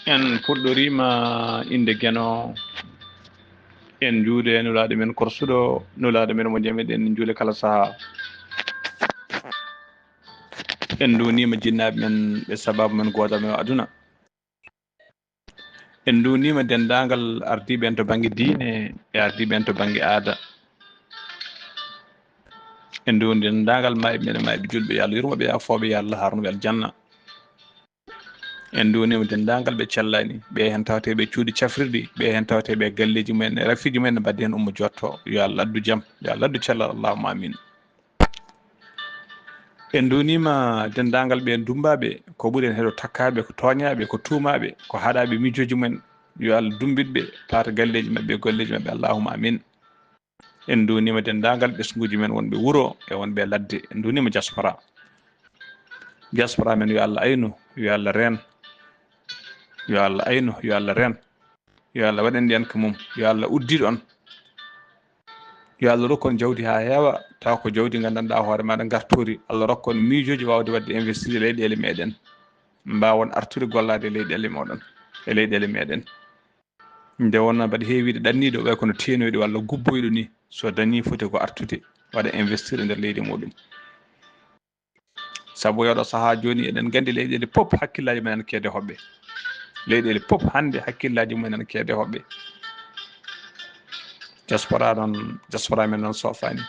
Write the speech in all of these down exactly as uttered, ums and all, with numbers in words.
En puɗɗoriima innde Geno, en njuuli e Nulaaɗo men korsuɗo, Nulaaɗo men mo njamiɗen en njuuli kala sahaa. En nduuniima jinnaaɓe men ɓe sabaabu men gootal men o aduna. En nduuniima denndaangal ardiiɓe en to bannge diine e ardiiɓe en to bannge aada. En nduuni denndaangal maayɓe men e maayɓe julɓe, yo Allah yurmo ɓe, yaafoo ɓe, yo Allah haarnu ɓe aljanna. En nduuniima denndaangal ɓe cellaani, ɓe heen tawetee ɓe cuuɗi cafrirɗi, ɓe heen tawetee ɓe galleeji mumen e rafiiji mumen ne mbaɗi heen ummo jotto. Yo Allah addu jam, yo Allah addu cellal, allahumma amin. En nduuniima denndaangal ɓe dummbaaɓe, ko ɓuri en heɗo takkaaɓe, ko tooñaaɓe, ko tuumaaɓe, ko haɗaaɓe miijooji mumen. Yo Allah dummbit ɓe, paata galleeji maɓɓe, golleeji maɓɓe, allahumma amin. En nduuniima denndaangal ɓesnguuji men wonɓe wuro e wonɓe ladde. En nduuniima diaspora. Diaspora men, yo Allah aynu, yo Allah reen. Yo Allah aynu, yo Allah reen. Yo Allah waɗ en ndiyanke mum. Yo Allah uddit on. Yo Allah rokku on jawdi haa heewa, taw ko jawdi nganndanɗaa hoore maaɗa ngarturi. Allah rokku on miijooji waawde waɗde investir e leyɗeele meɗen. Mbaawon artude gollaade e leyɗeele moɗon, e leyɗeele meɗen. Nde wonnoo mbaɗa heewiiɗo ɗanniiɗo, way kono teenoyɗo walla gubboyɗo ni, so dañii foti ko artude, waɗa investir e nder leydi muɗum. Sabu e oɗo sahaa jooni, eɗen nganndi leyɗeele pop hakkillaaji men ana keede hoɓɓe. Leyɗeele pop hannde hakkillaaji mumen ana keede hoɓɓe. Diaspora noon, diaspora men noon soofaani.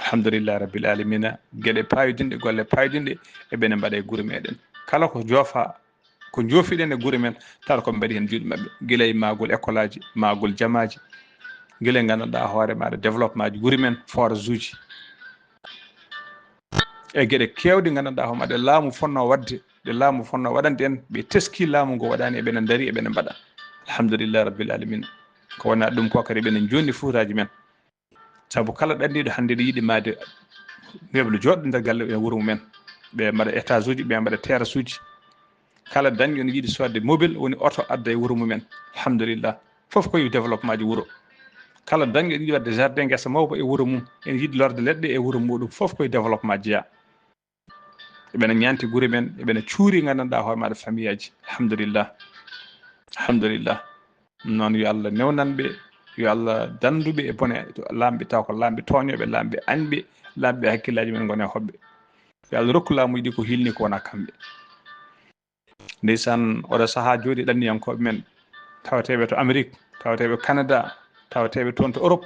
Alhamdulillahi rabbil alamina. Geɗe paayodinɗe, golle paayodinɗe, eɓene mbaɗa e gure meɗen. Kala ko joofa, ko njoofiɗen e gure men, tawa ko mbaɗi heen juuɗe maɓɓe. Gila e maagol école aji, maagol jamaaji, gila e nganndanɗaa hoore maaɗa développement ji gure men, forage uji. E geɗe keewɗe nganndanɗaa hoore maaɗa laamu fonnoo waɗde, ɗe laamu fonnoo waɗande en, ɓe teskii laamu ngo waɗaani, eɓene ndari, eɓene mbaɗa. Alhamdulillahi rabbil alamina. Ko wonaa ɗum ko kadi eɓene njoɗni fuutaaji men. Sabu kala ɗanniiɗo hannde ene yiɗi maayde meuble jooɗɗo nder galle e wuro mumen. Ɓe mbaɗa étage uji, ɓe mbaɗa terrasse uji. Kala dañɗo ene yiɗi soodde mobile, woni oto adda e wuro mumen. Alhamdulillah. Fof koye développement ji wuro. Kala dañɗo ene yiɗi waɗde jardin ngesa mawba e wuro mum, ene yiɗi lorde leɗɗe e wuro muɗum, fof koye développement jeyaa. Eɓena ñaanti gure men, eɓena cuuri nganndanɗaa hoore maaɗa famiyaaji. Alhamdulillah. Alhamdulillah. Ɗum noon, yo Allah newnan ɓe, yo Allah danndu ɓe e bone laamɓe, taw ko laamɓe tooñooɓe, laamɓe añɓe, laamɓe hakkillaaji men ngoni e hoɓɓe. Yo Allah rokku laamuuji ɗi ko hilni ko wonaa kamɓe. Ndeysaan, oɗo sahaa jooɗi ɗanniyankooɓe men, tawateeɓe to Amérique, tawateeɓe Canada, tawateeɓe toon to Europe,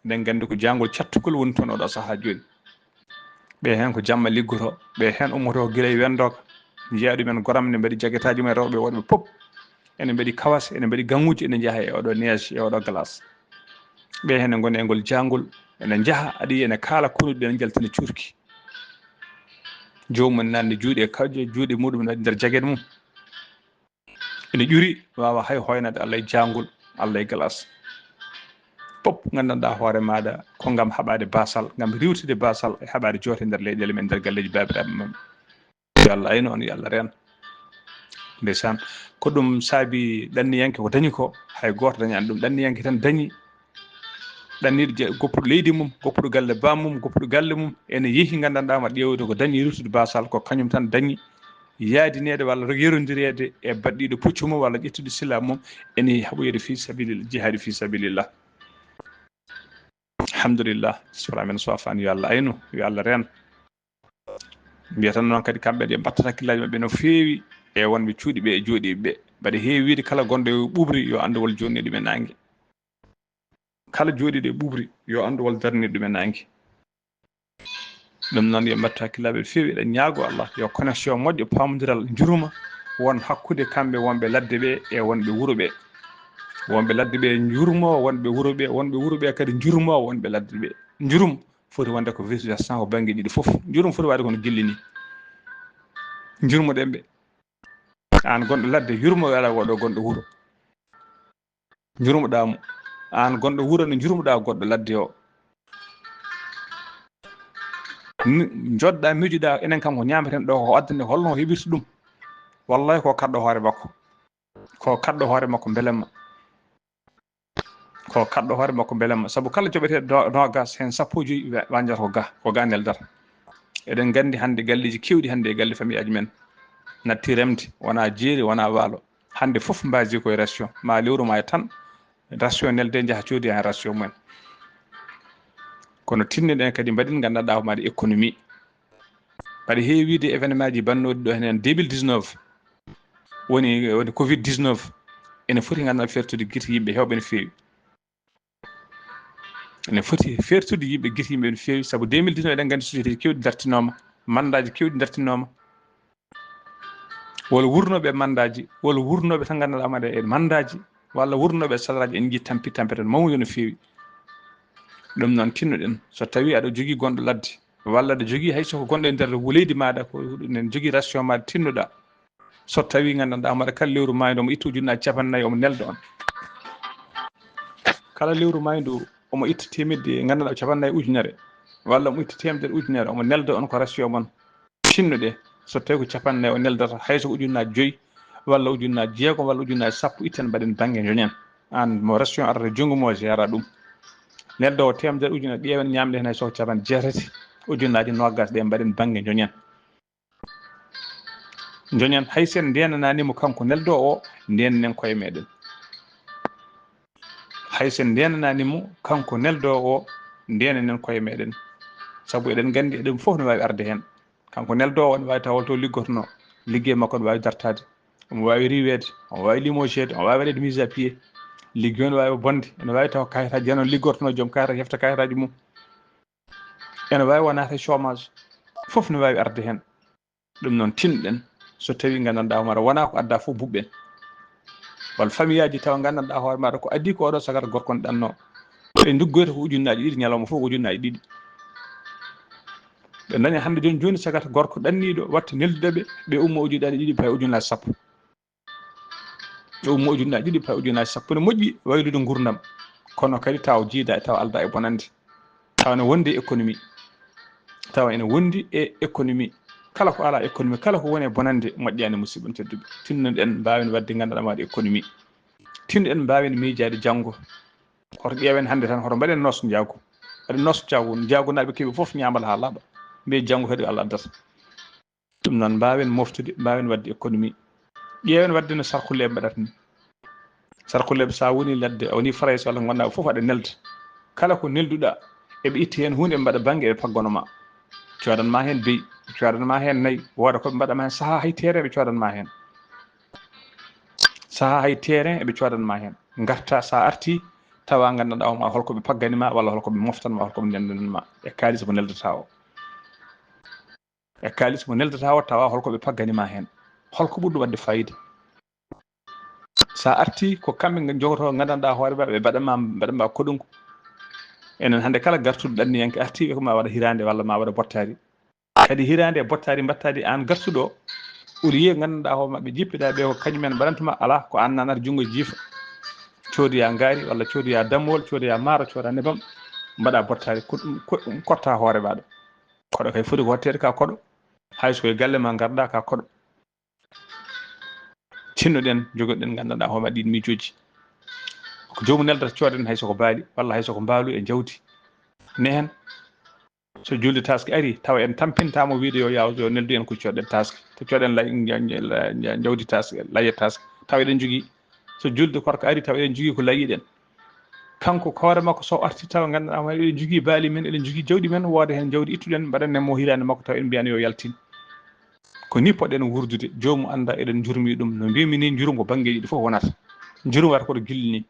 eɗen nganndi ko jaangol cattugol woni toon oɗo sahaa jooni. Ɓe heen ko jamma liggoto, ɓe heen ummoto ko gila e wendooka, njeyaa ɗumen goram ne mbaɗi jagetaaji mumen rewɓe woɗɓe pop. Ene mbaɗi kawas, ene mbaɗi gaŋuuji, ene njaha e oɗo neige, e oɗo glace. Ɓe heen ne ngoni e ngol jaangol, ene njaha, aɗa yiya ene kaala konuuji, ene njaltina cuurki. Joomum ene naatni juuɗe e kawƴe, juuɗe muɗum ene waɗi nder jagede mum. Ene ƴuri waawa hay hoynade Allah e jaangol, Allah e glace. Pop nganndanɗaa hoore maaɗa ko ngam haɓaade baasal, ngam riiwtude baasal e haɓaade joote nder leyɗeele men, nder galleeji baabiraaɓe men. Yo Allah aynu on, yo Allah reen. Ndeysaan, ko ɗum saabi ɗanniyanke ko dañi ko, hay gooto dañaani ɗum. Ɗanniyanke tan dañi, ɗanniiɗo je-, goppuɗo leydi mum, goppuɗo galle baam mum, goppuɗo galle mum, ene yehi nganndanɗaa ma ƴeewde ko dañi riiwtude baasal, ko kañum tan dañi yaadineede walla yerondireede e baɗɗiiɗo puccu mum walla ƴettude sila mum, ene yehi haɓoyde fi sabilillah, jihaadi fi sabilillah. Alhamdulillah, sura men sofaani, yo Allah aynu, yo Allah reen. Mbiyata noon kadi kamɓe ɓe mbattata hakkillaaji maɓɓe no feewi e wonɓe cuuɗi ɓe e jooɗiiɓe ɓe. Mbaɗa heewi wiide kala gonɗo e ɓuuɓri yo anndu wol joɗɗini ɗum e naange. Kala jooɗiiɗo e ɓuuɓri yo anndu wol darnii ɗum e naange. Ɗum noon yo mbattu hakkillaaji maɓɓe feewi, eɗen ñaago Allah yo connexion moƴƴo, paamondiral njurma won hakkunde kamɓe wonɓe ladde ɓe e wonɓe wuro ɓe. Wonɓe ladde ɓe njurmo wonɓe wuro ɓe, wonɓe wuro ɓe kadi njurmo wonɓe ladde ɓe. Njurum foti wonde ko vice versa, ko bannge ɗiɗi fof. Njurum foti waɗde kono gilli ni. Njurmoɗen ɓe. Aan gonɗo ladde, yurmo alaa oɗo gonɗo wuro. Njurmoɗaa mo. Aan gonɗo wuro ne njurmoɗaa goɗɗo ladde o. Ni-, njoɗɗaa, miijoɗaa, enen kam ko ñaameten ɗo, ko addane, holno o heɓirta ɗum? Wallahi ko kaɗɗo hoore makko. Ko kaɗɗo hoore makko mbelamma. Ko kaɗɗo hoore makko mbelamma. Sabu kala joɓeteeɗo no-, noogas, heen sappo e joyi wa-, wanjata ko ga, ko ga neldata. Eɗen nganndi hannde galleeji keewɗi hannde e galle famiyaaji men. Natti remde, wonaa jeeri, wonaa waalo. Hannde fof mbaasi koye ration, ma lewru ma e tan, ration nelde njaha coodi hen ration mumen. Kono tinnoɗen kadi mbaɗen nganndanɗaa homaade économie. Mbaɗa heewiide événement ji bannooɗi ɗo henen deux mille dix-neuf, woni, woni covid dix-neuf, ene foti nganndanɗaa fertude gite yimɓe heewɓe no feewi. Ene foti fertude yimɓe gite yimɓe no feewi, sabu deux mille dix-neuf eɗen nganndi société ji kewɗi dartinooma, mandaaji kewɗi dartinooma. Walla wurnooɓe mandaaji, walla wurnooɓe tan nganndanɗaa homaade e mandaaji, walla wurnooɓe salaraaji, en njii tampi tampere mawnude no feewi. Ɗum noon tinnoɗen, so tawii aɗa jogii gonɗo ladde, walla aɗa jogii hay so ko gonɗo e nder leydi maaɗa, ko ɗum en jogii ration maaɗa tinnoɗaa. So tawii nganndanɗaa homaade kala lewru maayndo omo itta ujunnaaji capannayyi omo nelda on. Kala lewru maayndo omo itta teemedde nganndanɗaa capannayyi ujunere, walla omo itta teemedere ujunere omo nelda on ko ration mon. Tinnoɗee, so tawii ko capannayyi o neldata, hay so ko ujunnaaji joyi walla ujunnaaji jeegom walla ujunnaaji sappo, itten mbaɗen bannge njoñen. Aan mo ration arata junngo mo jeera ɗum. Neldoowo teemedere ujunere ƴeewen ñaamde heen hay so ko capanɗe jeetati ujunnaaji noogaas ɗe mbaɗen bannge njoñen. Njoñen hay sen ndeenanaani mo kanko neldoowo o, ndeenanen koye meɗen. Hay sen ndeenanaani mo kanko neldoowo o, ndeenanen koye meɗen. Sabu eɗen nganndi eɗen fof no waawi arde heen. Kanko neldoowo o ne waawi tawa holto liggotnoo, liggey makko ne waawi dartaade, omo waawi riiweede, omo waawi limogeede, omo waawi waɗeede mise à pied. Liggey o ne waawi bonde, ene waawi tawa kayitaaji, jano liggotnoo joom kayitaaji, hefta kayitaaji mum. Ene waawi wonaade chômage, fof ne waawi arde heen. Ɗum noon tinnoɗen, so tawii nganndanɗaa homaade wonaa ko adda fof buɓɓen. Walla famiyaaji tawa nganndanɗaa hoore maaɗa ko adii ko oɗo sagata gorko ne ɗannoo. Ɓe nduggoyta ko ujunnaaji ɗiɗi, ñalawma fof ko ujunnaaji ɗiɗi. Ɓe ndaña hannde jooni jooni sagata gorko ɗanniiɗo watta neldude ɓe, ɓe ummo ujunnaaji ɗiɗi pay ujunnaaji sappo. Ɓe ummo ujunnaaji ɗiɗi pay ujunnaaji sappo ne moƴƴi waylude nguurndam. Kono kadi tawa jiida tawa alda e bonande. Tawa ne wondi e économie. Tawa ene wondi e économie. Kala ko alaa économie, kala ko woni e bonande moƴƴaani, musidɓe tedduɓe. Tinnoɗen mbaawen waɗde nganndanɗaa homaade économie. Tinnoɗen mbaawen miijaade janngo. Hoto ƴeewen hannde tan, hoto mbaɗen nos njaago. Mbaɗen nos njaago, njaago naaɓe keɓe fof ñaamal haa laaɓa. Mbiye janngo kadi Allah addata. Ɗum noon mbaawen moftude, mbaawen waɗde économie. Ƴeewen waɗde no sarkulleeɓe mbaɗata ni. Sarkulleeɓe, so a woni ladde, a woni Farayse walla ngonɗaa fof aɗa nelda. Kala ko nelduɗaa, eɓe itta heen huunde, ɓe mbaɗa bannge, eɓe paggono ma. Coodan ma heen beyi, coodan ma heen nayi, wooda ko ɓe mbaɗa ma heen, sahaa hay terrain ɓe coodan ma heen. Sahaa hay terrain eɓe coodan ma heen. Ngarta, so a artii, tawa nganndanɗaa homaade holko ɓe paggani ma, walla holko ɓe moftan ma, holko ɓe ndendanan ma e kaalis mo neldata o. E kaalis mo neldata o, tawa holko ɓe paggani ma heen. Holko ɓurɗo waɗde fayida? So a artii, ko kamɓe njogoto nganndanɗaa hoore ma, ɓe mbaɗa ma, mbaɗa ma koɗungu. Enen hannde kala gartuɗo ɗanniyanke artii, ɓe ko ma waɗa hiraande walla ma waɗa bottaari. Kadi hiraande e bottaari mbattaadi aan gartuɗo o, au lieu nganndanɗaa hoore ma ɓe jippiɗaa ɓe ko kañum en mbaɗanta ma, alaa, ko aan nanata junngo jiifa. Coodoyaa ngaari walla coodoyaa dammuwol, coodoyaa maaro, coodaa nebam, mbaɗa bottaari, ko ɗum, ko ɗum kotta hoore maaɗa. Koɗo kay foti ko watteede ka koɗo. Hay so koye galle ma ngarɗaa ka koɗo. Tinnoɗen, jogoɗen, nganndanɗaa hoore ma ɗiin miijooji. Ko joomum neldata cooden hay so ko baali, walla hay so ko mbaalu e jawdi. Ne heen, so julde taaske arii, tawa en tampintaamo wiide yo yaw, yo neldu en ko cooden taaske. To cooden lay, nja-, nja-, la-, nja-, jawdi taaske, layya taaske. Tawa eɗen njogii, so julde korka arii, tawa eɗen njogii ko layiɗen. Kanko ko hoore makko, so artii tawa nganndanɗaa hoore ma eɗen njogii baali men, eɗen njogii jawdi men, wooda heen jawdi ittuɗen, mbaɗanen mo hiraande makko, tawa en mbiyaani yo yaltin. Ko nii poɗɗen wuurdude, joomum annda eɗen njurmii ɗum. No mbiymi nii, njurum ko banngeeji ɗi fof wonata. Njurum wata ko ɗo gilli nii.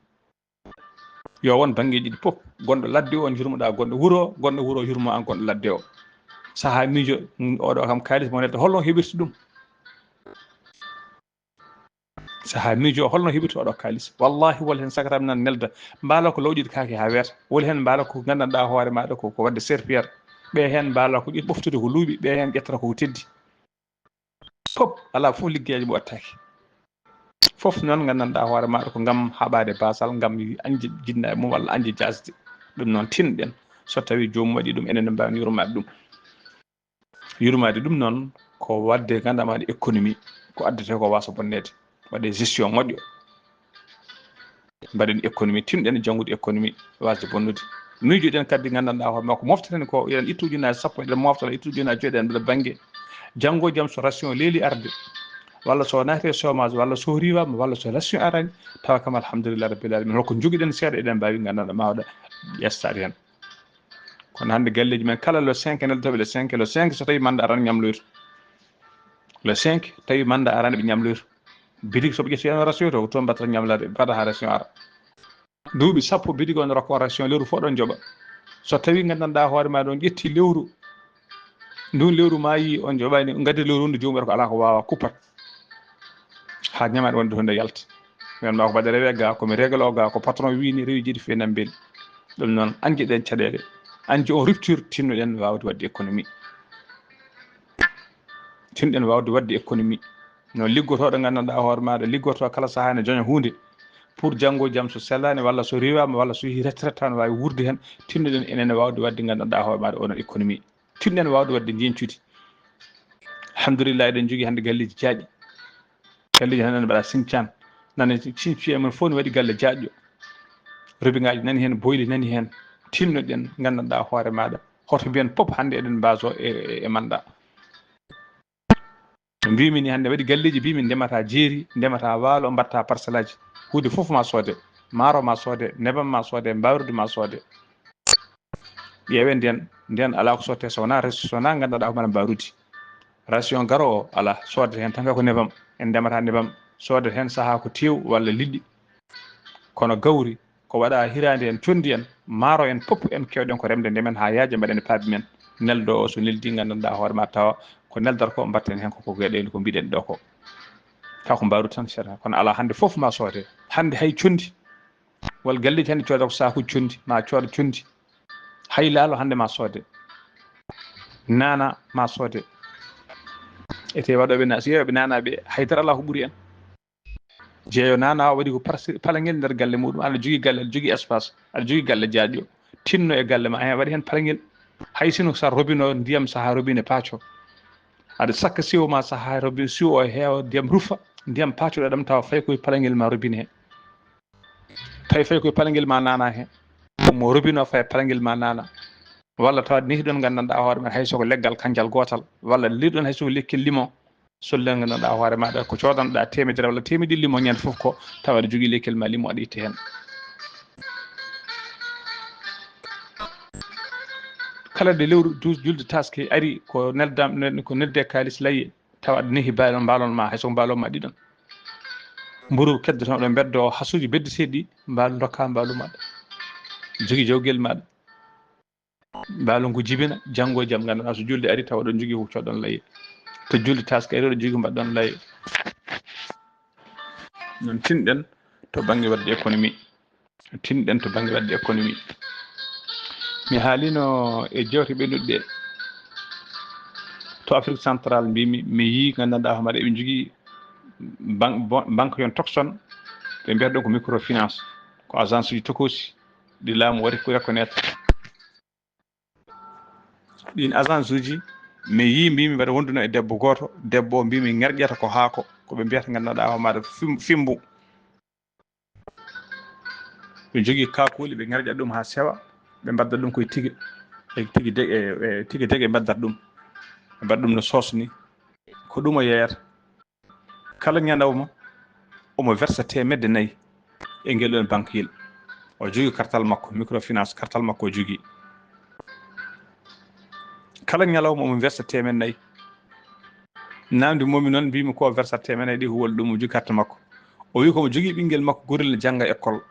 Yo won banngeeji ɗi fof. Gonɗo ladde o, njurmoɗaa gonɗo wuro, gonɗo wuro, yurmo aan gonɗo ladde o. Sahaa miijo, mm, oɗo kam kaalis mo nelda, holno heɓirta ɗum? Sahaa miijo, holno heɓirta oɗo kaalis? Wallahi, wol heen sagataaɓe nan nelda, mbaala ko lawƴude kaake haa weeta. Wol heen mbaala ko nganndanɗaa hoore maaɗa ko, ko waɗde serpillère. Ɓe heen mbaala ko ƴet-, ɓoftude ko luuɓi, ɓe heen ƴettata ko teddi. Fof, alaa fof liggeyaaji mo wattaaki. Fof noon nganndanɗaa hoore maaɗa ko ngam haɓaade baasal, ngam añde jinnaaɓe mum walla añde jaasde. Ɗum noon tinɗen, so tawii joomum waɗii ɗum, enen ne mbaawen yurmaade ɗum. Yurmaade ɗum noon ko waɗde nganndanɗaa hoore maaɗa économie, ko addetee ko waasa bonneede. Waɗee gestion moƴƴo. Mbaɗen économie, tinɗen janngude économie, waasde bonnude. Miijoɗen kadi nganndanɗaa hoore makko, moftaten ko, eɗen itta ujunnaaje sappo, eɗen mofta, eɗen itta ujunnaaje joy, eɗen mbaɗa bannge. Janngo e jam so ration leeli arde, walla so naati e chômage, walla so riiwaama, walla so élection araani, tawa kam alhamdulillahi rabbil alamin. Holko njogiɗen seeɗa eɗen mbaawi nganndanɗaa ma waɗa ƴestaade heen. Kono hannde galleeji men kala le cinq neldotooɓe le cinq, le cinq so tawi mandat araani ñamloyto. Le cinq tawi mandat araani ɓe ñamloyto. Bitik so ɓe ƴetti en ration to, toon mbaɗata ñamlaade, mbaɗa haa ration ara. Duuɓi sappo bitik on rokko ration, lewru fof ɗon joɓa. So tawi nganndanɗaa hoore ma ɗon ƴetti lewru, ndun lewru ma yi on joɓani, ngaddi lewru ndu joomum ko alaa ko waawa kuppat. Haa ñamaade wonde hunde yalta. Mi wiyat ma ko mbaɗa rewe ga, ko mi réglo ga, ko patron wini rewi jiɗi fe nambel. Ɗum noon, anjeɗen caɗeele. Anje on rupture tinnoɗen waawde waɗde économie. Tinnoɗen waawde waɗde économie. No liggotooɗo nganndanɗaa hoore maaɗa, liggotoo kala sahaa ne joña huunde. Pour janngo jam so sellaani, walla so riiwaama, walla so yehi retraite tan waawi wuurde heen, tinnoɗen enen waawde waɗde nganndanɗaa hoore maaɗa onon économie. Tinnoɗen waawde waɗde njeñcuuji. Alhamdulillah, eɗen njogii hannde galleeji jaaƴi. Galleeji hannde ne mbaɗa Sinthiane, nane Sinthiane men fof ne waɗi galle jaaƴo. Robinet ŋaaji nani heen, boyli nani heen. Tinnoɗen nganndanɗaa hoore maaɗa. Hoto mbiyen pop hannde eɗen mbaaso e, e, e mandat. Mbimi ni hannde waɗi galleeji, mbimi ndemata jeeri, ndemata waalo, mbatta parcelle aji. Huunde fof ma soode, maaro ma soode, nebam ma soode, mbarodi ma soode. Ƴeewen nden, nden alaa ko soodte so wonaa ration, so wonaa nganndanɗaa ko mbaɗa mbarodi. Ration garo o alaa, soodete heen tan ko nebam. En ndemata nebam, soodete heen sahaa ko teew walla liɗɗi. Kono gawri, ko waɗa hiraande en, conndi en, maaro en, pop en keewɗen ko remde ndemen haa yaaja mbaɗen e paabi men. Neldo o so neldi nganndanɗaa hoore ma tawa ko neldata ko mbatten heen ko, ko geɗe ko mbiɗen ɗo ko. Taw ko mbaru tan seeɗa, kono alaa hannde fof ma soode. Hannde hay conndi, wal galleeji hannde cooda ko saaku conndi, ma cooda conndi. Hay laalo hannde ma soode. Nana ma soode. Ete waɗooɓe na-, so yeeɓe nana ɓe, hay dara alaa ko ɓuri en. Jeeyo nana o waɗi ko parcelle, palangel nder galle muɗum. Aɗa jogii galle, aɗa jogii espace, aɗa jogii galle jaaƴo. Tinno e galle ma, a waɗi heen palangel. Hay sino sa robino ndiyam saha robine paaco. Aɗa sakka siwo ma saha robi-, siwo o heewa ndiyam rufa, ndiyam paacoɗa ɗam tawa fay koye palangel ma robine he. Tawi fay koye palangel ma nana he. Mo robino fay palangel ma nana. Walla tawa nehi ɗon nganndanɗaa hoore ma hay soko leggal kanjal gootal. Walla liɗon hay soko lekkel limon. Solle nganndanɗaa hoore maaɗa ko coodanɗaa teemedere walla teemedde limo ñande fof ko tawa aɗa jogii lekkol ma limo aɗa itta heen. Kala nde lewru dus julde taske ari ko neldam, ko nelde kaalis layye tawa aɗa nehi mbalon, mbalon ma hay so mbalon ma ɗiɗon. Mburu keddotoɗo mbeddo hasuuji beddeteeɗi mbalu dokka mbalu maɗa. Jogii jawgel maɗa. Mbalu ngu jibina, janngo e jam, nganndanɗaa so julde ari, tawa ɗon jogii ko coɗɗon laye. To julde taske ari, ɗon jogii ko mbaɗɗon laye. Noon tinɗen to bannge waɗde économie. Tinɗen to bannge waɗde économie. Mi haalino e jewte ɓennuɗe to Afrique Centrale, mbimi, mi yii, nganndanɗaa, homaɗa eɓe njogii ban-, bon-, banque yon tokson, ɓe mbiyata ɗum ko microfinance, ko agence uji tokoosi ɗi laamu waɗi ko reconnaître. Ɗin agence uji, mi yii, mbimi mbeɗa wonduno e debbo gooto, debbo o mbimi ŋerƴata ko haako, ko ɓe mbiyata nganndanɗaa homaɗa fim-, fimbu. Ɓe jogii kaakooli, ɓe ŋerƴa ɗum haa sewa, ɓe mbadda ɗum koye tige, e tige de-, e, e tige dege mbaddata ɗum, ɓe mbaɗa ɗum no soos ni. Ko ɗum o yeeyata. Kala ñalawma omo versa teemedde nayi e ngel ɗon bankeyel. O jogii kartal makko, microfinance, kartal makko o jogii. Kala ñalawma omo versa teemedde nayi. Namdi momi noon, mbimi ko versa teemedde nayi ɗi, ko woni ɗum, o jogii carte makko. O wi ko omo jogii ɓinngel makko gorel ne jannga école.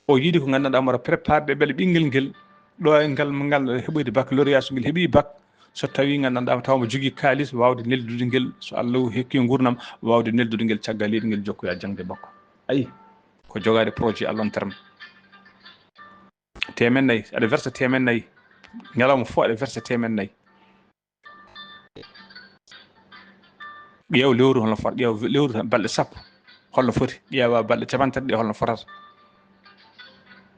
O yiɗi ko nganndanɗaa mboɗo préparé ɓe beele ɓinngel ngel ɗo e ngal, ngal heɓoyde baccalauréat, so ngel heɓi bac, so tawi nganndanɗaa tawa mo jogii kaalis waawde neldude ngel, so Allah hokki nguurndam, waawde neldude ngel caggal leydi ngel jokkoya jaŋde makko. Ayi, ko jogaade projet à long terme. Teemen nayi, aɗa versa teemen nayi. Ñalawma fof aɗa versa teemen nayi. Ƴeew lewru holno fot-, ƴeew lewru tan balɗe sappo holno foti, ƴeewa balɗe capanɗe tati ɗe holno fotata.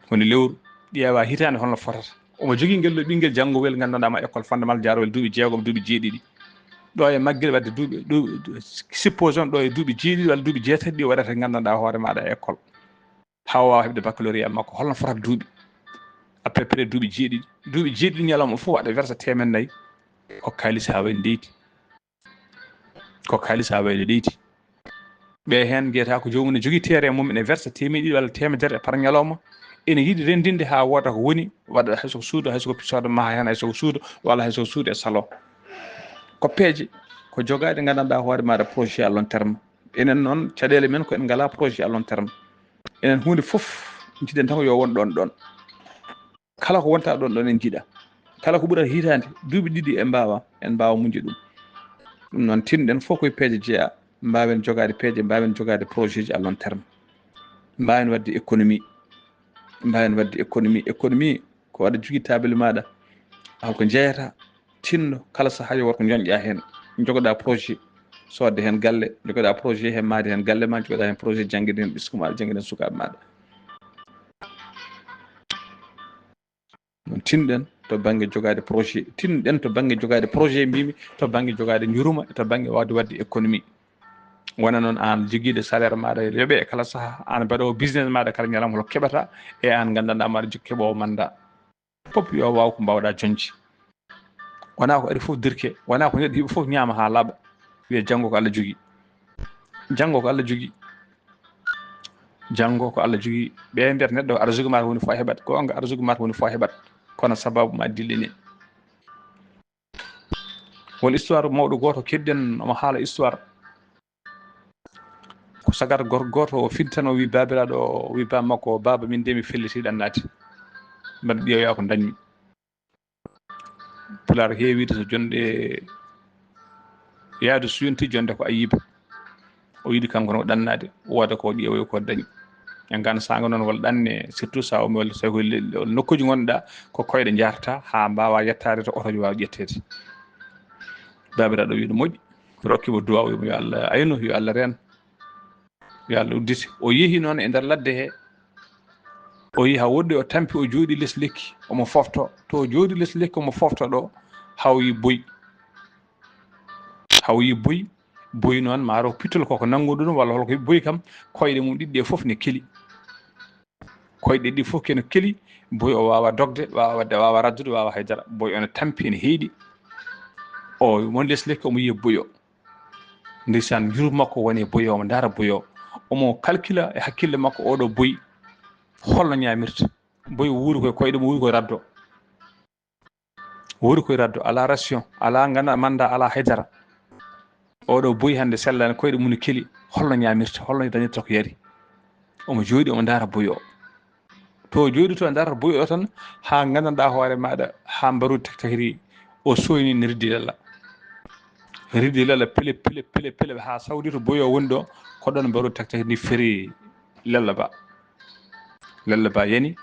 Woni lewru, ƴeewa hitaande holno fotata. Omo jogii ngel ɗo ɓinngel janngowel nganndanɗaa ma école fondamental jaarowel duuɓi jeegom, duuɓi jeeɗiɗi. Ɗo e maggel wadde duuɓi, duuɓi, supposons ɗo e duuɓi jeeɗiɗi walla duuɓi jeetati ɗi waɗata nganndanɗaa hoore maaɗa e école. Haa o waawa heɓde baccalauréat makko, holno fotata duuɓi? À peu près duuɓi jeeɗiɗi. Duuɓi jeeɗiɗi ñalawma fof aɗa versa teemen nayi, ko kaalis haa waɗi leydi. Ko kaalis haa wayde leydi. Ɓe heen mbiyata ko joomum ne jogii terrain mum, ene versa teemeɗɗe ɗiɗi walla teemedere par ñalawma, ene yiɗi renndinde haa wooda ko woni, waɗa hay so ko suudu, hay so ko pisoɗo maha heen, hay so ko suudu, walla hay so ko suudu e salon. Ko peeje, ko jogaade nganndanɗaa hoore maaɗa projet à long terme. Enen noon, caɗeele men ko en ngalaa projet à long terme. Enen huunde fof njiɗen tan ko yo won ɗoon ɗoon. Kala ko wonta ɗoon ɗoon en njiɗa. Kala ko ɓurata hitaande, duuɓi ɗiɗi en mbaawa, en mbaawa muñde ɗum. Ɗum noon, tinɗen fof koye peeje jeyaa, mbaawen jogaade peeje, mbaawen jogaade projet ji à long terme. Mbaawen waɗde économie. Mbaawen waɗde économie. Économie ko aɗa jogii table maaɗa, aw ko njeeyata, tinno kala sahaa yo woto ko njoñƴa heen. Njogoɗaa projet soodde heen galle, njogoɗaa projet heen maayde heen galle ma, njogoɗaa heen projet jannginde heen ɓesngu maaɗa, jannginde heen sukaaɓe maaɗa. Ɗum tinɗen to bannge jogaade projet, tinɗen to bannge jogaade projet, mbimi to bannge jogaade njuruma, to bannge waawde waɗde économie. Wona noon aan jogiiɗo salaire maaɗa yoɓe e kala sahaa, aan mbaɗoowo business maaɗa kala ñalawma hol keɓata, e aan nganndanɗaa maaɗa jokki keɓoowo mannda. Fof yo waaw ko mbaawɗaa joñde. Wonaa ko ari fof dirke, wonaa ko neɗɗo heɓi fof ñaama haa laaɓa, wiya janngo ko Allah jogii. Janngo ko Allah jogii. Janngo ko Allah jogii. Ɓe mbiyata neɗɗo arsugu maa woni fof a heɓat. Goonga, arsugu maa woni fof a heɓat. Kono sababu ma dillinii. Won histoire mawɗo gooto keɗɗen, omo haala histoire. Ko sagar gorko gooto o fini tan, o wi baabiraaɗo, o wi baaba makko, "Baaba, min de mi felliti ɗannaade. Mbaɗa ƴeewoya ko ndañmi." Pulaar heewiide so jonde yaadu so yonti, jonde ko ayiba. O yiɗi kanko no ɗannaade, wooda ko ƴeewoya ko dañi. E ngaan saanga noon walla ɗanne, surtout so a umii walla so tawi ko le-, le-, nokkuuji ngonɗaa, ko koyɗe njahrata haa mbaawa yettaade to otooji waawa ƴetteede. Baabiraaɗo wi no moƴƴi, rokki mo duwaaw, wimo yo Allah aynu, yo Allah reen, yo Allah uddite. O yehi noon e nder ladde he, o yehi haa woɗɗi, o tampi, o jooɗi les lekki, omo fofto. To o jooɗi les lekki, omo fofto ɗo, haa o yi boy. Haa o yi boy, boy noon maaro pittol koko nannguɗo ɗum, walla hol ko heɓi boy kam, koyɗe mum ɗiɗi ɗe fof ne keli. Koyɗe ɗiɗi fof kene keli, boy o waawa dogde, waawa waɗde, waawa raddude, waawa haydara. Boy o ne tampi, ene heeɗi. O won les lekki, omo yiya boy o. Ndeysaan, njuru makko woni e boy o, omo ndaara boy o. Omo calcula e hakkille makko, oɗo boy holno ñaamirta. Boy o wuuri koye koyɗe mum, wuuri koye raddo. Wuuri koye raddo, alaa ration, alaa ngana mannda, alaa haydara. Oɗo boy hannde sellaani, koyɗe mum keli, holno ñaamirta, holno dañirta ko yari. Omo jooɗi, omo ndaara boy o. To o jooɗi to, o ndaarata boy o tan, haa nganndanɗaa hoore maaɗa, haa mbaruuji taktakiri o sooyni ne riddi lalla. Riddi lalla pele, pele, pele, pele, haa sawdi to boy o woni ɗo, ko ɗoon mbaruuji taktakiri ndi feri lalla ba. Lalla ba yani,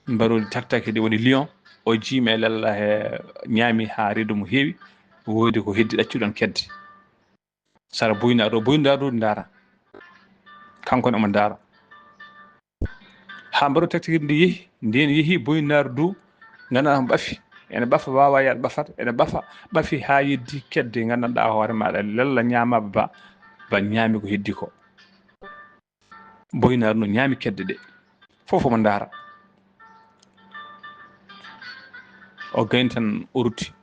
mbaruuji taktakiri woni lion, o jiimi e lalla he, ñaami haa reedu mum heewi, woodi ko heddi ɗaccuɗo ɗoon kedde. Sara boy naaru, boy naaru ndaara. Kanko ne omo ndaara. Haa mbaruuji taktakiri ndi yehi, ndeen yehi boy naaru du, nganndanɗaa omo ɓafi. Ene ɓafa, waawa yaade ɓafat, ene ɓafa, ɓafi haa yeddi kedde, nganndanɗaa hoore maaɗa, lalla ñaama ba, ba ñaami ko heddi ko. Boy naaru no ñaami kedde ɗe. Fof omo ndaara. O gayni tan o rutti.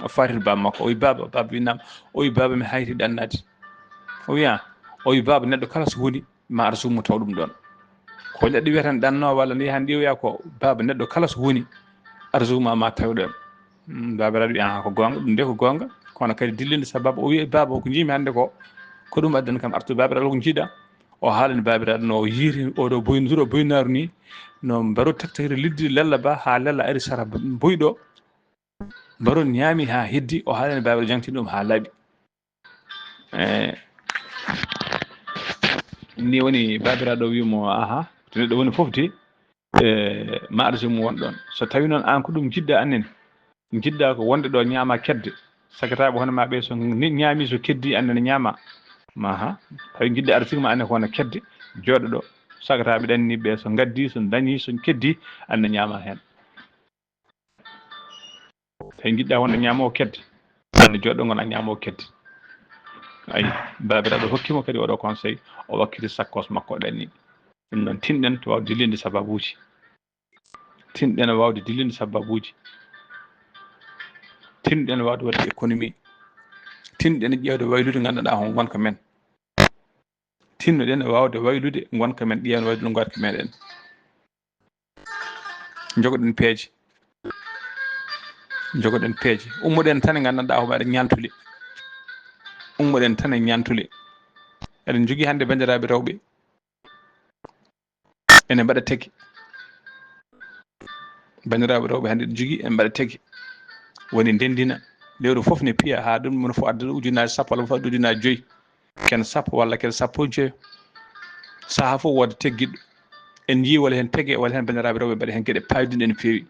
O faatii to baaba makko. O wi, "Baaba," baaba wi, "Naam." O wi, "Baaba, mi hayti ɗannaade." O wiya, o wi, "Baaba, neɗɗo kala so woni, ma arsugu mum taw ɗum ɗoon." Ko neɗɗo wiyata ne ɗanno walla ne yaha ne ƴeewoya ko, baaba, neɗɗo kala so woni, arsugu ma, ma taw ɗoon. Mm, baabiraaɗo wi, "Aha, ko goonga, ɗum de ko goonga." Kono kadi dillinde sababu, o wi, "Baaba, ko njiimi hannde ko, ko ɗum addani kam artude." Baabiraaɗo, "Ko njiiɗa?" O haalani baabiraaɗo no o yiiri oɗo boy, nduɗo boy naaru ni, no mbaruuji taktakiri liddi lalla ba, haa lalla ari sara boy ɗo. Mbaruuji ñaami haa heddi, o haalani baabiraaɗo, jaŋtini ɗum haa laaɓi. Eh, ni woni baabiraaɗo wi mo, "Aha, to neɗɗo woni fof de, eh, ma arsugu mum won ɗoon. So tawi noon aan ko ɗum njiɗɗa annen, njiɗɗa ko wonde ɗo ñaama kedde, sakataaɓe hono ma ɓe so ni-, ñaami so keddi annen ne ñaama. Ma ha, tawi njiɗɗa arsugu ma annen ko wona kedde, jooɗo ɗo. Sakataaɓe ɗanni ɓe so ngaddi, so dañi, so keddi, annen ñaama heen." Tawi njiɗɗa wonde ñaamoowo kedde, wonde jooɗo ngon a ñaamoowo kedde. Ayi, baabiraaɗo hokki mo kadi oɗo conseil, o wakkiti sakkos makko o ɗanni. Ɗum noon tinɗen to waawde dillinde sababuuji. Tinɗen waawde dillinde sababuuji. Tinɗen waawde waɗde économie. Tinnoɗen ƴeewde waylude ngannduɗaa hon wonka men. Tinnoɗen waawde waylude ngonka men, ƴeewde waylude ngonka meɗen. Njogoɗen peeje. Njogoɗen peeje. Ummoɗen tan e nganndanɗaa homo eɗen ñantuli. Ummoɗen tan e ñantuli. Eɗen njogii hannde banndiraaɓe rewɓe. Ene mbaɗa tege. Banndiraaɓe rewɓe hannde eɗen njogii ene mbaɗa tege. Woni ndenndina. Lewru fof ne piya haa ɗum mona fof adda ujunnaaje sappo walla fof adda ujunnaaje joyi. Ken sappo walla ken sappo e joyo. Sahaa fof wooda teggiɗɗo. En njii wala heen tege, wala heen banndiraaɓe rewɓe mbaɗa heen geɗe paayɗinɗe no feewi.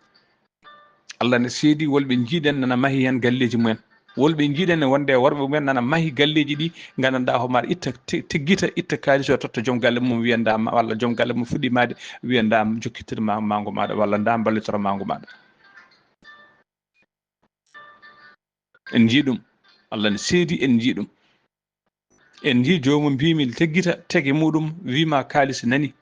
Allah ne seedi wolɓe njiiɗen nana mahi heen galleeji mumen. Wolɓe njiiɗen ne wonde worɓe mumen nana mahi galleeji ɗi nganndanɗaa homaar itta te-, teggita, itta kaalis o totta joom galle mum wiya ndaa ma-, walla joom galle mum fuɗɗi maayde wiya ndaa jokkitir ma-, maango maaɗa walla ndaa mballitoro maango maaɗa. En njii ɗum. Allah ne seedi en njii ɗum. En njii joomum mbiimi teggita tege muɗum wiima kaalis nani.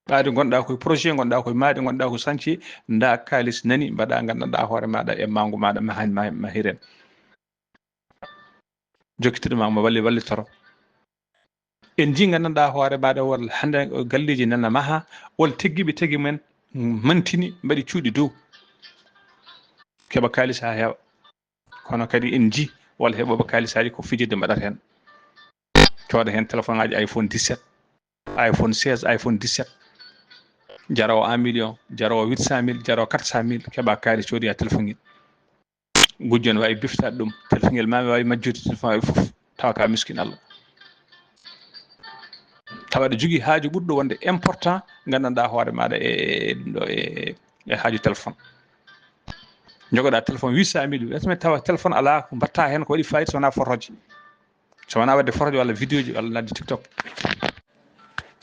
Ɓaade ngonɗaa koye projet, ngonɗaa koye maayde, ngonɗaa koye chantier, ndaa kaalis nani, mbaɗa nganndanɗaa hoore maaɗa e maango maaɗa mahan-, ma-, mahiren. Jokkitir ma mo walli wallitoro. En njii nganndanɗaa hoore maaɗa wol hannde galleeji nana maha, wol teggiiɓe tegi men mantini mbaɗi cuuɗi dow. Keɓa kaalis haa heewa. Kono kadi en njii wala heɓooɓe kaalisaaji ko fijirde mbaɗata heen. Cooda heen téléphone aaji iPhone dix-sept, iPhone seize, iPhone dix-sept. Jaroowo un million, jaroowo huit cent mille, jaroowo quatre cent mille, keɓa kaalis coodoya téléphone ngel. Gujjo ne waawi biftaade ɗum, téléphone ngel ma waawi majjude, téléphone waawi fof. Tawa ka miskin Allah. Tawa aɗa jogii haaju ɓurɗo wonde important, nganndanɗaa hoore maaɗa e, e ɗum ɗo e, e haaju téléphone. Njogoɗaa téléphone huit cent mille, ɓe tawa téléphone alaa ko mbaɗta heen ko waɗi fayida so wonaa fotooji. So wonaa waɗde fotooji walla vidéo ji walla naatde TikTok.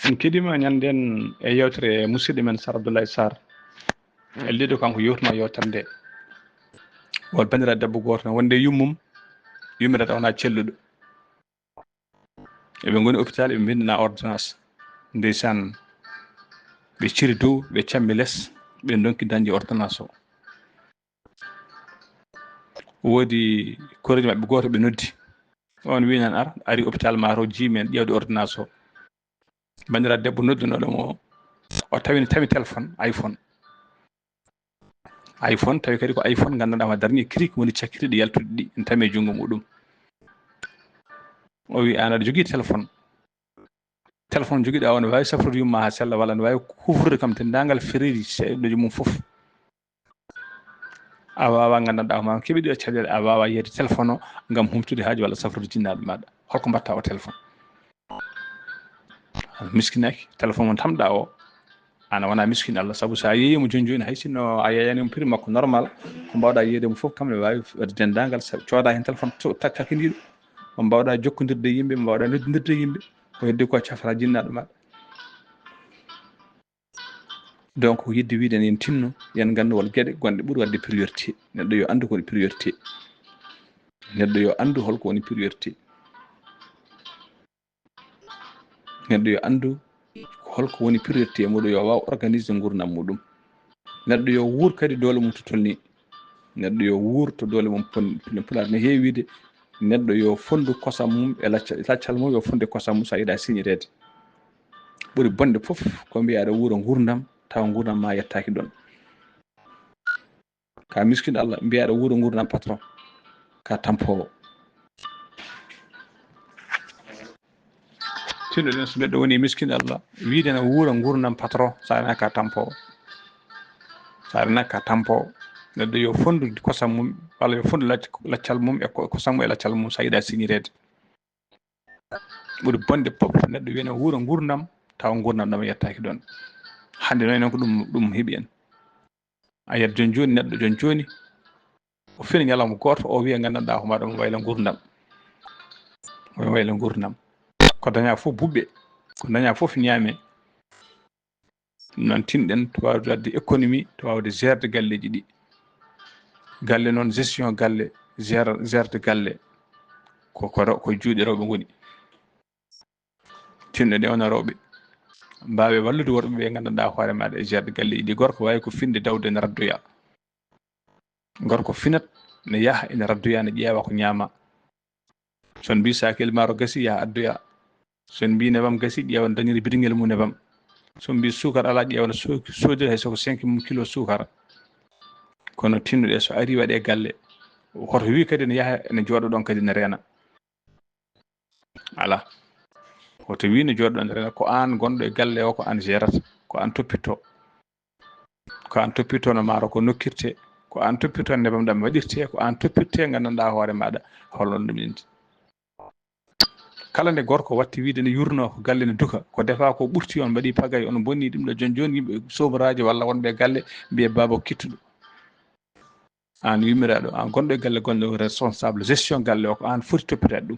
En keɗiima ñannden e yeewtere musidɗo men Sar Abdoulaye Sarr. E liɗɗo kanko yewtuma yeewtere nde. Won banndiraaɗo debbo gooto no wonde yummum, yummiraade wonaa celluɗo. Eɓe ngoni hôpital, eɓe mbinndana ordonnance. Ndeysaan, ɓe ciri dow, ɓe cammi les, ɓe ndonki dañde ordonnance o. Woodi koreejo maɓɓe gooto ɓe noddi. On wi nan ar, ari hôpital ma to jiimi en ƴeewde ordonnance o. Banndiraaɗo debbo noddunooɗo mo o, o tawi ne tami téléphone, iPhone. iPhone, tawi kadi ko iPhone nganndanɗaa ma dernier cri woni cakkitiiɗi yaltuɗi ɗi, ene tami e junngo muɗum. O wi, "Aan aɗa jogii téléphone. Téléphone jogiɗaa o ne waawi safrude yumma haa sella, walla ne waawi kufrude kam denndaangal fereeji seeɗaji mum fof. A waawaa nganndanɗaa ma keɓi ɗo caɗeele, a waawaa yiyde téléphone o ngam humtude haaju walla safrude jinnaaɓe maaɗa. Holko mbaɗta o téléphone?" Miskinaaki, téléphone mo tamɗa o, ana wona miskin Allah, sabu so a yeeyii mo jooni jooni, hay sinno a yeeyani mo prix makko normal, ko mbaawɗa yeeyde mo fof kam ne waawi waɗde denndaangal, sa-, cooda heen téléphone to-, ta-, takindiiɗo, mo mbaawɗa jokkondirde e yimɓe, mo mbaawɗa noddindirde e yimɓe, ko heddi ko cafra jinnaaɗo maaɗa. Donc, yidde wiide en tinno, yen nganndu wol geɗe gonɗe ɓuri waɗde priorité. Neɗɗo yo anndu ko woni priorité. Neɗɗo yo anndu holko woni priorité. Neɗɗo yo anndu holko woni priorité muɗum, yo waaw organiser nguurndam muɗum. Neɗɗo yo wuur kadi doole mum to tolni. Neɗɗo yo wuur to doole mum pon-, pulaar ne heewi wiide. Neɗɗo yo fonndu kosam mum e lacca-, laccal mum yo fonndu kosam mum so a yiɗa siñireede. Ɓuri bonde fof ko mbiya aɗa wuura nguurndam, tawa nguurndam ma yettaaki ɗon. Ka miskin Allah, mbiya aɗa wuura nguurndam patron, ka tampoowo. Tinno ɗen so neɗɗo woni miskin Allah, wiide na wuura nguurndam patron, sa rena ka tampoowo. Sa rena ka tampoowo. Neɗɗo yo fonndu kosam mum, walla yo fonndu lacc-, laccal mum e ko-, kosam mum e laccal mum, sa yiɗa siñireede. Ɓuri bonde fof, neɗɗo wiyana wuura nguurndam, tawa nguurndam ɗam yettaaki ɗon. Hannde noon, enen ko ɗum, ɗum heɓi en. A yiyat jooni jooni, neɗɗo jooni jooni, o fini ñalawma gooto, o wiya nganndanɗaa ko mbaɗa mo wayla nguurndam. Mo wayla nguurndam. Ko daña fof buɓɓe, ko daña fof ñaame. Ɗum noon tinɗen to waawde waɗde économie, to waawde gérde galleeji ɗi. Galle noon, gestion galle, gère-, gérde galle, ko, ko rew-, ko juuɗe rewɓe ngoni. Tinno ɗe wona rewɓe. Mbaawe wallude worɓe ɓe nganndanɗaa hoore maaɗa e gérde galleeji ɗi. Gorko waawi ko finde dawde ene raddoya. Gorko finat, ne yaha, ene raddoya, ne ƴeewa ko ñaama. So on mbi saakiyel maaro gasi, yaha addoya. So on mbi nebam gasi, ƴeewan dañiri bidigel mum nebam. So on mbi suukar alaa, ƴeewan so-, soodira hay so ko cinq mum kilo suukar. Kono tinnuɗe so ari waɗe galle. Hoto wi kadi ne yaha ene jooɗo ɗon kadi ne reena. Alaa. Hoto wi ne jooɗo ɗon reena. Ko aan gonɗo e galle o, ko aan gérata, ko aan toppitto. Ko aan toppitto no maaro ko nokkirte, ko aan toppitto nebam ɗam waɗirte, ko aan toppirte nganndanɗaa hoore maaɗa holno ɗum indi. Kala nde gorko watti wiide ne yurno ko galle ne duka, ko defa ko ɓurti on mbaɗi pagay, on bonni ɗum ɗo jon jon yimɓe sobraajo walla wonɓe e galle mbiye baaba kittuɗo. Aan yummiraaɗo, aan gonɗo e galle gonɗo responsable gestion galle o, ko aan foti toppitaade ɗum.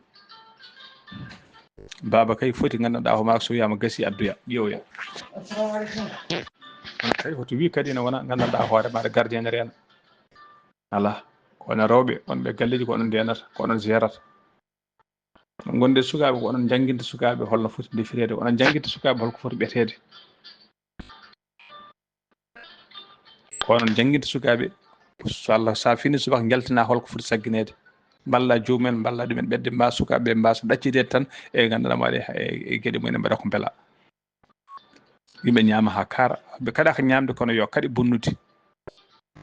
Baaba kay foti nganndanɗaa ko maa so wiyaama gasi addoya, ƴeewoya. Kono kay hoto wi kadi ne wona nganndanɗaa hoore maaɗa gardien ne reena. Alaa. Ko onon rewɓe, on ɓe galleeji ko onon ndeenata, ko onon gérata. Ngonde sukaaɓe ko onon njannginta sukaaɓe holno foti ndefireede, onon njannginta sukaaɓe holko foti ɓeteede. Ko onon njannginta sukaaɓe, so Allah saafini subaka njaltina holko foti saggineede. Mballa joomum en, mballa ɗum en ɓedde mba sukaaɓe mbaasa ɗaccideede tan e nganndanɗaa maɗa e, e geɗe mumen mbaɗa ko mbela. Yimɓe ñaama haa kaara. Ɓe kaɗaaka ñaamde kono yo kaɗe bonnude.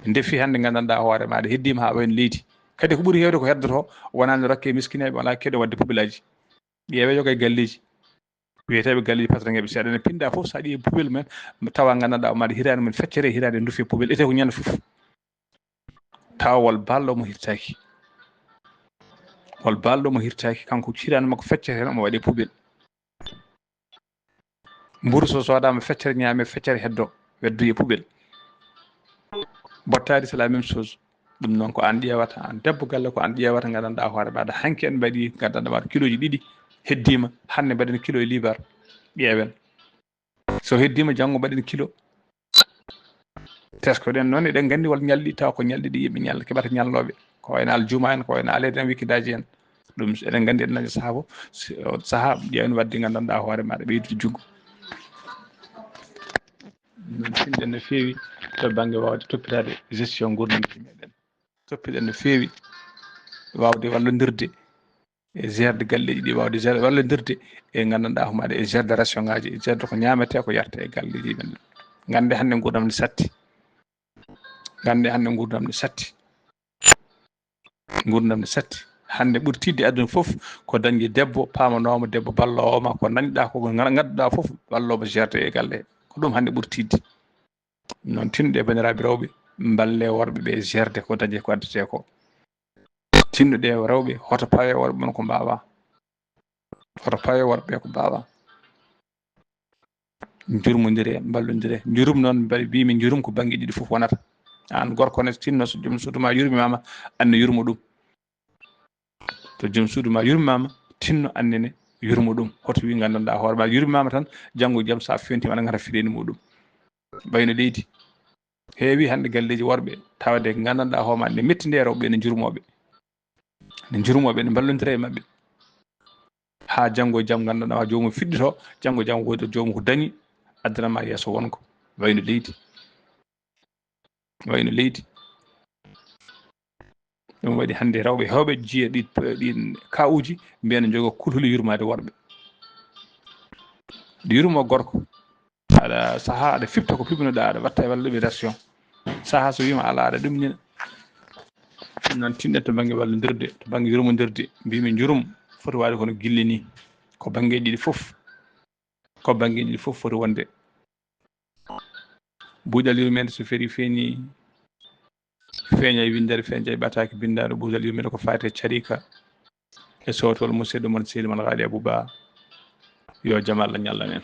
Ndefi hannde nganndanɗaa hoore maaɗa heddiima haa wayno leydi. Kadi ko ɓuri heewde ko heddoto wonaa no rokke miskineeɓe walla keɗo waɗde poubelle aji. Ƴeewe yoga e galleeji. Wiyeteeɓe galleeji patronŋeeɓe seeɗa ne pinda fof so a ƴeewi poubelle men tawa nganndanɗaa maɗa hiraande men feccere hiraande ndufe poubelle ete ko ñande fof. Tawa wol baalɗo mo hirtaaki. Wol baalɗo mo hirtaaki kanko hiraande makko feccere heen omo waɗe poubelle. Mburu so soodaama feccere ñaame feccere heddo weddoye poubelle. Bottaari c'est la même chose. Ɗum noon ko aan ƴeewata, aan debbo galle ko aan ƴeewata nganndanɗaa hoore maaɗa. Hanki en mbaɗi nganndanɗaa maɗa kilooji ɗiɗi heddiima, hannde mbaɗen kilo e liibar ƴeewen. So heddiima janngo mbaɗen kilo. Teskoɗen noon eɗen nganndi wol ñalɗi taw ko ñalɗi ɗi yimɓe ñal-, keɓata ñallooɓe. Ko wayno aljuma en, ko wayno aleede en, wikkidaaji en. Ɗum eɗen nganndi eɗen nani sahaa fof, si-, o sahaa ƴeewen waɗde nganndanɗaa hoore maaɗa ɓeydude junngo. Min tinɗen no feewi to bannge waawde toppitaade gestion nguurndam meɗen. Toppiɗen no feewi waawde wallondirde e gérde galleeji ɗi, waawde gérde wallondirde e nganndanɗaa ko maɗa e gérde ration ngaji, e gérde ko ñaamete ko yarte e galleeji men. Ngannde hannde nguurndam ne satti. Ngannde hannde nguurndam ne satti. Nguurndam ne satti. Hannde ɓuri tiiɗde aduna fof ko dañde debbo paamanooma, debbo balloowo ma, ko dañɗaa ko ngadduɗaa fof balloowo gérde e galle he. Ko ɗum hannde ɓuri tiiɗde. Noon tinnuɗe banndiraaɓe rewɓe, mballe worɓe ɓe gérde ko dañde ko addetee ko. Tinnuɗe rewɓe, hoto pawe worɓe mon ko mbaawaa. Hoto pawe worɓe ko mbaawaa. Njurmondire, mballondire. Njurum noon, mbaɗi mbiimi njurum ko bannge ɗiɗi fof wonata. Aan gorko ne tinno so joom suudu ma yurmimaama, anne yurmo ɗum. To joom suudu ma yurmimaama, tinno annene yurmo ɗum. Hoto wi nganndanɗaa hoore ma yurmimaama tan, janngo jam so a fewtiima aɗa ngata fiɗeende muɗum. Wayno leydi. Heewi hannde galleeji worɓe tawde nganndanɗaa hoore ma ne metti nde rewɓe ne njurmooɓe. Ne njurmooɓe, ne mballondira e maɓɓe. Haa janngo e jam nganndanɗaa joomum fiɗɗito, janngo e jam woodi joomum ko dañi, addana ma yeeso wonko. Wayno leydi. Wayno leydi. Ɗum waɗi hannde rewɓe heewɓe jiya ɗi, ɗin kaa'uuji mbiya ne njoga kulhuli yurmaade worɓe. Ɗi yurmo gorko. Aɗa sahaa aɗa fifta ko pibnoɗaa, aɗa watta e walla ɗum e ration. Sahaa so wiima alaa aɗa ɗumnina. Ɗum noon tinɗen to bannge wallondirde, to bannge yurmondirde, mbimi njurum foti waade kono gilli ni. Ko banngeeji ɗiɗi fof. Ko banngeeji ɗiɗi fof foti wonde. Buuɗal yurmeende so feri feeñi, feeña e winndere, feeña e ɓataake binndaaɗo buuɗal yurmeende ko faati e carika e sowtowol musidɗo mon sehil mon Haali Abuba. Yo jam Allah ñallan en.